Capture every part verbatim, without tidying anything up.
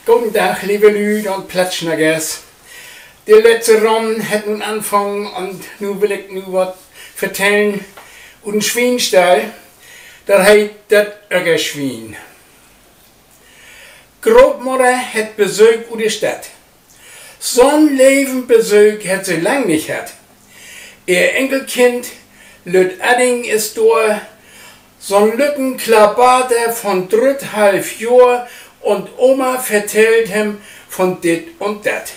Goden Dag, leve Lüüd un Plattsnackers. De letzte Ronn hett nu anfungen un nu will ik nu wat vertellen ut en Swienstall. Dat heet dat Öckerswien. Grootmudder hett Besöök ut de Stadt. So'n leven Besöök hett se lang nich hatt. Ehr Enkelkind, lütt Adding, is dor, so'n lütten Klabater von drütthalf Johr, un Oma vertellt em von dit un dat.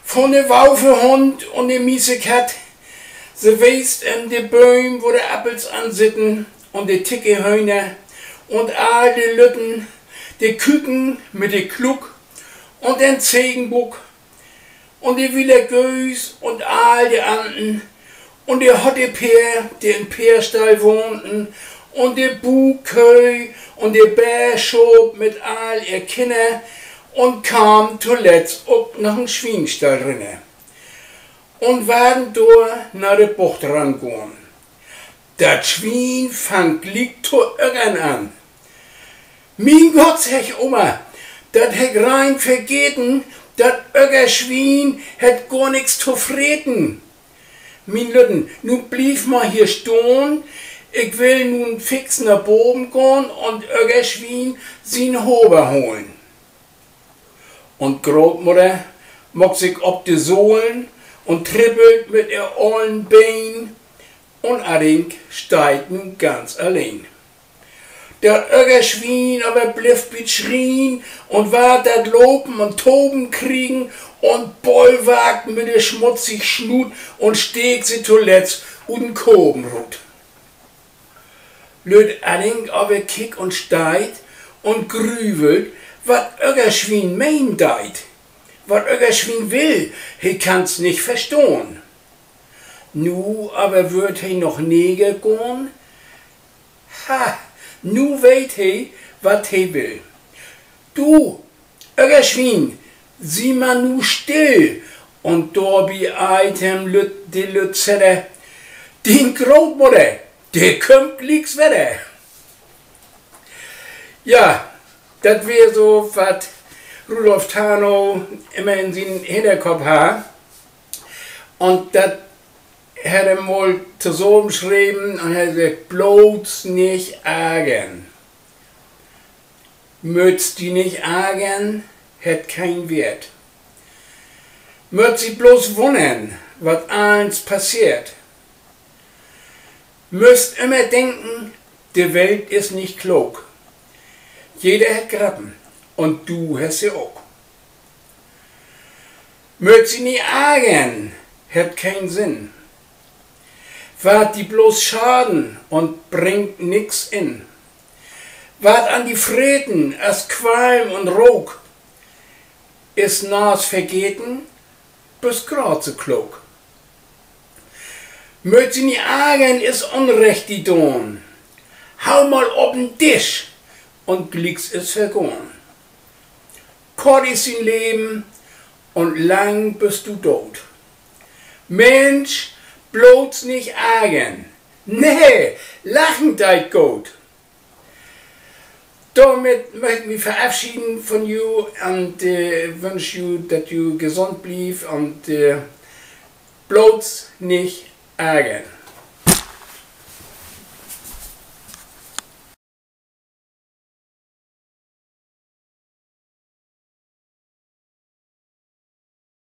Von de Wauwehund un de Miesekatt. Se wiest em de Bööm, wo de Appels an sitten, un de Tickehöhner un all de lütten, de Küken mit de Kluck un den Zegenbuck un de Willergöös un all de Anten un de Hottepeer, de in Peerstall wahnten, un de Buukköh un de Beerschaap mit all ehr Kinner, un kamen toletzt ok na en Swienstall rinner un weren dor na de Bucht rangahn. Dat Swien fangt gliek to öckern an. Mien Gott, seggt Oma, dat heff ik rein vergeten, dat Öckerswien hett gor nix to freten. Mien Lütten, nu bliev man hier stahn, ik will nu fix na baven gahn un Öckerswien sien Haver holen. Un Grootmudder maakt sik op de Sohlen un trippelt mit ehr ollen Been, un Adding steiht nu ganz alleen. Dat Öckerswien aver blifft bi't Schrien un warrt dat Lopen un Toben kriegen un bollwarkt mit de smutzig Snuut un steekt se toletzt ut den Koven rut. Lütt Adding aver kickt un steiht un grüvelt, wat Öckerswien menen deit, wat Öckerswien will. He kann't nich verstahn. Nu aver wöör he noch neger gahn. Ha, nu weet he, wat he will. Du, Öckerswien, si man nu still! Un dorbi eit em lütt, de lütt Zetter: Dien Grootmudder, de kümmt glieks wedder. Ja, dat weer so, wat Rudolf Tarnow immer in sien Hinnerkopp harr. Un dat hett he mal tosamen schreven un hett seggt: Bloots nich argern. Mööt di nich argern, hett keen Weert. Mööt di bloots wunnern, wat allens passeert. Mööt ümmer denken, de Welt is nich klook. Jeder hett Grappen un du hest se ok. Mööt di nich argern, hett keen Sinn. Warrt di bloots schaden un bringt nix in. Warrt an di freten as Qualm un Rook, is naast vergeten, büst graad so klook. Mööt di nich argern, is Unrecht di daan. Hau mal op den Disch un glieks is vergahn. Kort is dien Leven un lang büst du doot. Minsch, bloots nich argern. Nee, lachen deit goot. Dormit much ik mi verafschieden von ju un wünsch ju, dat ju gesund blievt un bloots nich argern.